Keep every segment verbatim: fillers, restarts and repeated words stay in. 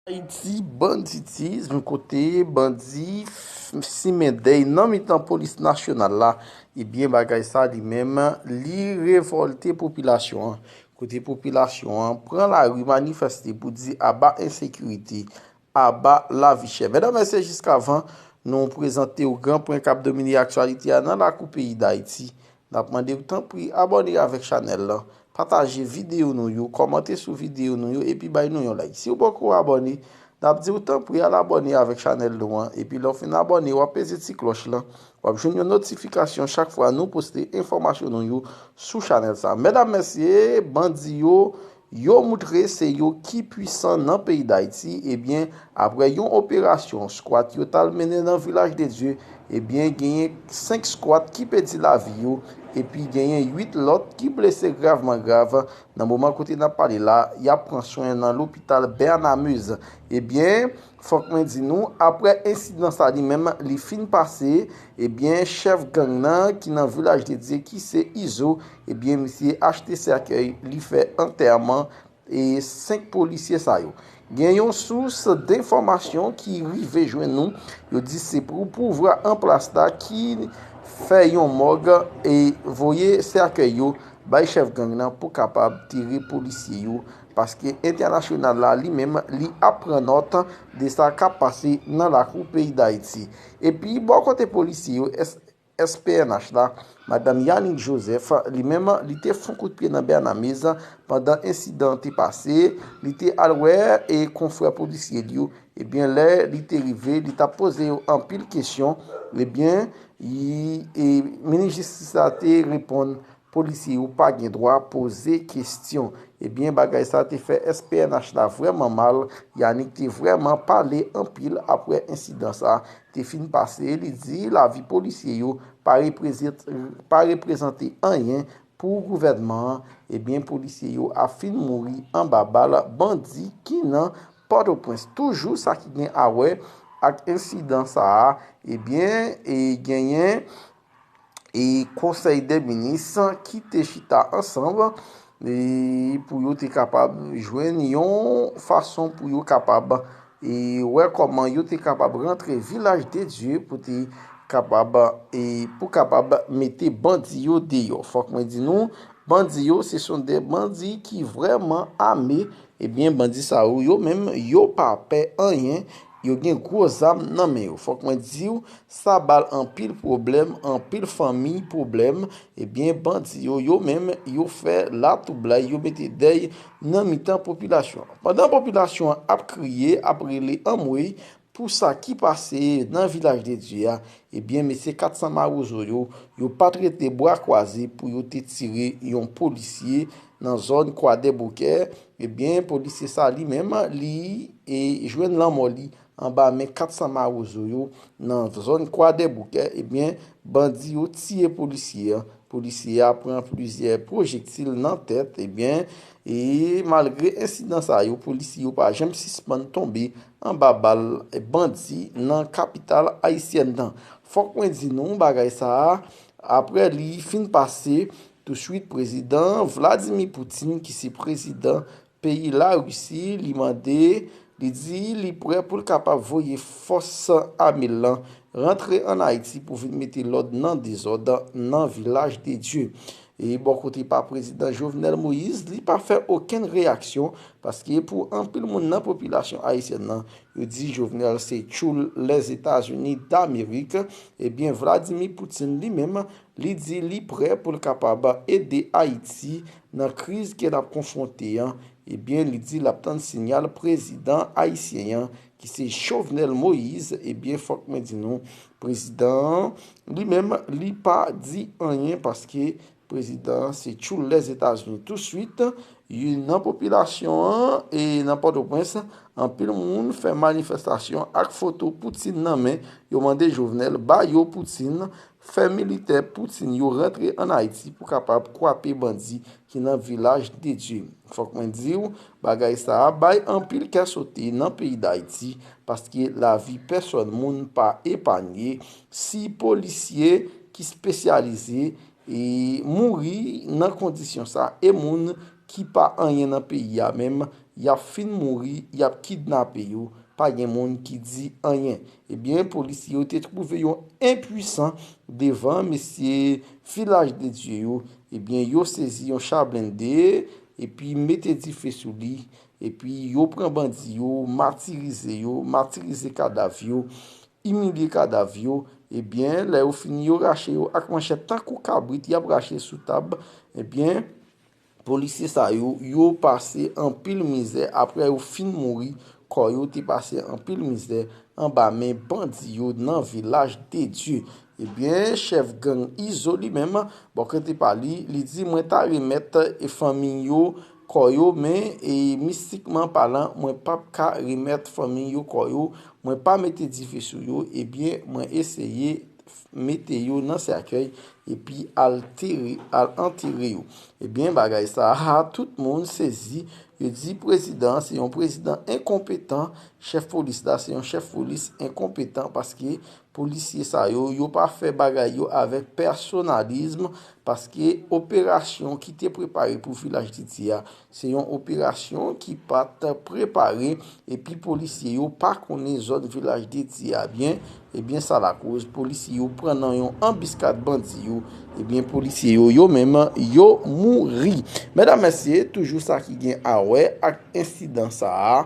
Ayiti, banditis, yon kote bandi f- simen dèy nan mitan polis nasyonal la, ebyen bagay sa li menm li revòlte popilasyon an. Kote popilasyon an pran lari manifeste pou di aba ensekirite, aba lavi chè. Medam, mesye, jiskavan nou prezante w gran pwen k ap domine aktyalite a nan lakou peyi Dayiti, n ap mande w tanpri abòne avèk chanèl lan, pataje videyo nou yo, kòmante sou videyo nou yo epi bay nou yon like. Si w poko abòne, n ap di w tanpri al abòne avèk chanèl nou an epi lè w fin abòne w ap peze ti klòch lan. W ap jwenn yon notifikasyon chak fwa nou poste enfòmasyon nou yo sou chanèl sa. Medam, mesye, bandi yo, yo moutre se yo ki pwisan nan peyi Dayiti. Ebyen, apre yon operasyon skwat yo t al mennen nan Vilaj de Dye, ebyen, genyen senk skwat ki pèdi lavi yo, epi genyen uit lòt ki blese gravman grav. Nan moman kote n ap pale la, y ap pran swen nan lopital Bernamez. Ebyen, fòk mwen di nou, apre ensidan sa li menm, li fin pase, ebyen, chèf gang nan ki nan Vilaj de Dye, ki se Izo, ebyen, misye achte sèkèy, li fè antèman e senk polisye sa yo. Gen yon sous denfòmasyon ki rive jwenn nou, yo di se pou pouvwa an plas la ki fè yon mòg e voye sèkèy yo bay chèf gang nan pou kapab tire polisye yo, paske entènasyonal la li menm li ap pran nòt de sa k ap pase nan lakou peyi Dayiti. Epi bò kote polisye yo, S P N H la, madanm Yanick Joseph, li menm, li te fon kout pye nan Bernamez pandan ensidan an te pase. Li te al wè e konfrè polisye li yo. Ebyen, lè li te rive, li t ap poze yo anpil kesyon. Ebyen, li, e, minis jistis la te reponn polisye yo pa gen dwa poze kesyon. Ebyen, bagay sa te fè S P N H la vrèman mal. Yanick te vrèman pale anpil apre ensidan sa te fin pase. Li di lavi polisye yo pa reprezant- pa reprezante anyen pou gouvènman an. Ebyen, polisye yo ap fin mouri anba bal bandi ki nan Pòtoprens. Toujou sa ki gen a wè ak ensidan sa a, ebyen, e genyen e konsèy dè minis ki te chita ansanm e pou yo te kapab jwenn yon fason pou yo kapab e wè kòman yo te kapab rantre Vilaj de Dye pou te kapab e pou kapab mete bandi yo deyò. Fòk mwen di nou, bandi yo se son de bandi ki vrèman ame. Ebyen, bandi sa yo, yo menm, yo pa pè anyen. Yo gen gwo zam nan men yo. Fòk mwen di w, sa ba l anpil pwoblèm, anpil fanmi pwoblèm. Ebyen, bandi yo, yo menm, yo fè latwoublay, yo mete dèy nan mitan popilasyon an. Pandan popilasyon an ap kriye, ap rele anmwey pou sa ki pase nan Vilaj de Dye a, ebyen, mesye kat san mawozo yo, yo pa t rete bra kwaze pou yo te tire yon polisye nan zòn Kwadèboukè. Ebyen, polisye sa li menm, li e jwenn lanmò li anba men kat san mawozo yo nan zòn Kwadèboukè. Ebyen, bandi yo tiye polisye a. Polisye a pran plizyè pwojektil nan tèt. Ebyen, e malgre ensidan sa yo, polisye yo pa janm sispann tonbe anba bal bandi nan kapital ayisyèn nan. Fòk mwen di nou bagay sa a, apre li fin pase, touswit prezidan Vladimir Putin, ki se prezidan peyi Larisi, li mande, li di li prè pou l kapab voye fòs ame l lan rantre ann Ayiti pou vin mete lòd nan dezòd nan Vilaj de Dye. E bò kote pa prezidan Jovenel Moïse, li pa fè okenn reyaksyon, paske pou anpil moun nan popilasyon ayisyèn nan, yo di Jovenel se tchoul Lèzetazini Damerik. Ebyen, Vladimir Putin li menm, li di li prè pou l kapab ede Ayiti nan kriz ke l ap konfwonte an. Ebyen, li di l ap tann siyal prezidan ayisyen an, ki se Jovenel Moïse. Ebyen, fòk mwen di nou, prezidan an, li menm, li pa di anyen paske prezidan an se tchoul Lèzetazini. Touswit, nan popilasyon an e nan Pòtoprens, anpil moun fè manifestasyon ak foto Putin nan men. Yo mande Jovenel ba yo Putin, fè militè Putin yo rantre ann Ayiti pou kapab kwape bandi ki nan Vilaj de Dye. Fòk mwen di w, bagay sa a bay anpil kè sote nan peyi Dayiti, paske lavi pèsòn moun pa epanye. Si polisye ki espesyalize e mouri nan kondisyon sa, e moun ki pa anyen nan peyi a menm, y ap fin mouri, y ap kidnape yo, pa gen moun ki di anyen. Ebyen, polisye yo te twouve yo enpwisan devan mesye Vilaj de Dye yo. Ebyen, yo sezi yon cha blende, epi mete dife sou li, epi yo pran bandi yo, matirize yo, matirize kadav yo, imilye kadav yo. Ebyen, lè yo fini, yo rache yo ak manchèt tankou kabrit, y ap rache sou tab. Ebyen, polisye sa yo, yo pase anpil mizè. Apre yo fin mouri, kò yo te pase anpil mizè anba men bandi yo nan Vilaj de Dye. Ebyen, chèf gang Izo li menm, bò kote pa li, li di, "Mwen ta remèt, e, fanmi yo kò yo, men, e, mistikman palan, mwen p ap ka remèt fanmi yo kò yo. Mwen pa mete dife sou yo, ebyen, mwen eseye mete yo nan sèkèy epi al tere, al antere yo." Ebyen, bagay sa a, tout moun sezi. Yo di prezidan an se yon prezidan enkonpetan, chèf polis la se yon chèf polis enkonpetan, paske polisye sa yo, yo pa fè bagay yo avèk pèsonalizm, paske operasyon ki te prepare pou Vilaj de Dye a, se yon operasyon ki pa t prepare, epi polisye yo pa konnen zòn Vilaj de Dye a byen. Ebyen, sa lakoz polisye yo pran nan yon anbiskad bandi yo. Ebyen, polisye yo, yo menm, yo mouri. Medam, mesye, toujou sa ki gen a wè ak ensidan sa a,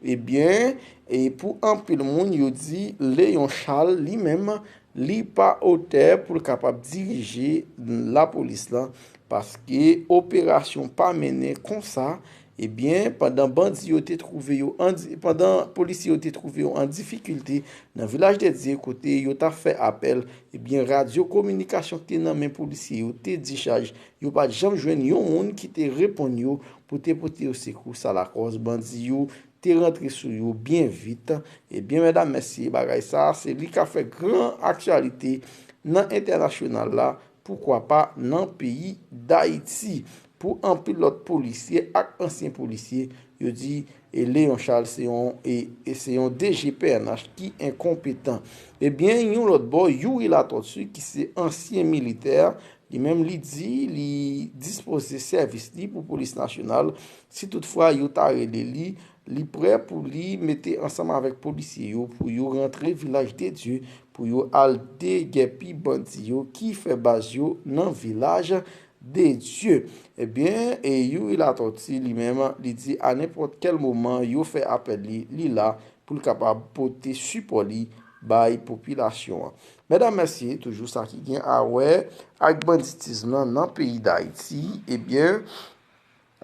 ebyen, e pou anpil moun, yo di Léon Charles, li menm, li pa otè pou l kapab dirije lapolis lan, paske operasyon pa mennen konsa. Ebyen, pandan bandi yo te twouve yo an di-, pandan polisye yo te twouve yo an difikilte nan Vilaj de Dye kote yo t ap fè apèl, ebyen, radyo kominikasyon ki te nan men polisye yo te dichaj. Yo pa t janm jwenn yon moun ki te reponn yo pou te pote yo sekou. Sa lakòz bandi yo te rantre sou yo byen vit. Ebyen, medam, mesye, bagay sa a, se li k ap fè gran aktyalite nan entènasyonal la, poukwa pa nan peyi Dayiti. Pou anpil lòt polisye ak ansyen polisye, yo di, e, Léon Charles se yon, e, e se yon D G P N H ki enkonpetan. Ebyen, yon lòt bò, Youri Latortue, ki se ansyen militè, li menm, li di li dispoze sèvis li pou polis nasyonal. Si toutfwa yo ta rele li, li prè pou li mete ansanm avèk polisye yo pou yo rantre Vilaj de Dye, pou yo al degèpi bandi yo ki fè baz yo nan Vilaj de Dye. Ebyen, e Youri Latortue li menm, li di a nenpòt kèl moman yo fè apèl li, li la pou l kapab pote sipò li bay popilasyon an. Medam, mesye, toujou sa ki gen a wè ak banditizm lan nan peyi Dayiti, ebyen,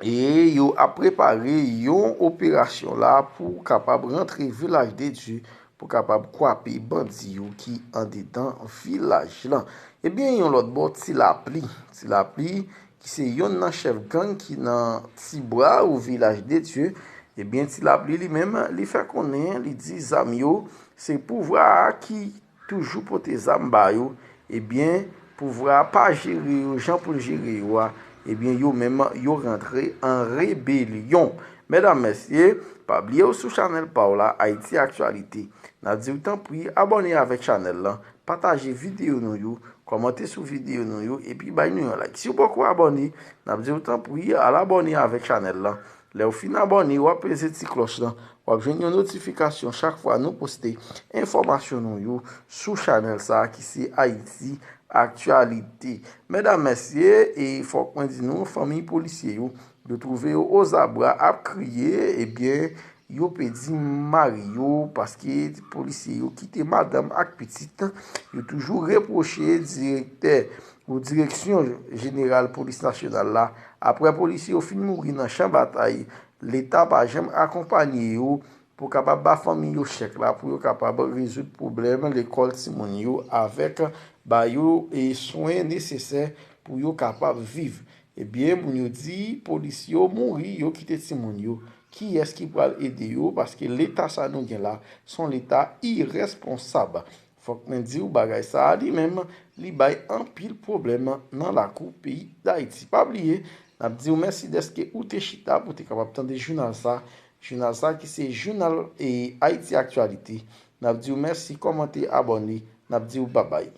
e yo ap prepare yon operasyon la pou kapab rantre Vilaj de Dye, pou kapab kwape bandi yo ki andedan vilaj lan. Ebyen, yon lòt bò, Ti Lapli. Ti Lapli, ki se yonn nan chèf gang ki nan Ti Bwa ou Vilaj de Dye, ebyen, Ti Lapli li menm, li fè konnen, li di zam yo, se pouvwa a ki toujou pote zam ba yo, ebyen, pouvwa a pa jere yo jan pou l jere yo a, ebyen, yo menm, yo rantre an rebelyon. Medam, mesye, pa bliye w sou chanèl pa w la, Ayiti Aktyalite. N ap di w tanpri, abòne avèk chanèl lan, pataje videyo nou yo, kòmante sou videyo nou yo, epi bay nou yon like. Si w poko abòne, n ap di w tanpri, al abòne avèk chanèl lan. Lè w fin abòne, w ap peze ti klòch lan. W ap jwenn yon notifikasyon chak fwa nou poste enfòmasyon nou yo sou chanèl sa a ki se Ayiti Aktyalite. Medam, mesye, e fòk mwen di nou, fanmi polisye yo, yo twouve yo ozabra ap kriye, ebyen, yo pèdi mari yo, paske polisye yo kite madanm ak pitit. Yo toujou repwoche direktè ou direksyon jeneral polis nasyonal la, apre polisye yo fin mouri nan chan batay, Leta pa janm akonpanye yo pou kapab ba fanmi yo chèk la, pou yo kapab rezoud pwoblèm lekòl timoun yo avèk ba yo, e, swen nesesè pou yo kapab viv. Ebyen, moun yo di polis yo mouri, yo kite timoun yo. Kiyès ki pral ede yo? Paske Leta sa nou gen la, se yon Leta irèsponsab. Fòk mwen di w, bagay sa a li menm, li bay anpil pwoblèm nan lakou peyi Dayiti. Pa bliye, n ap di w mèsi dèske ou te chita pou te kapab tande jounal sa. Jounal sa ki se jounal, e, Ayiti Aktyalite. N ap di w mèsi, kòmante, abòne. N ap di w babay.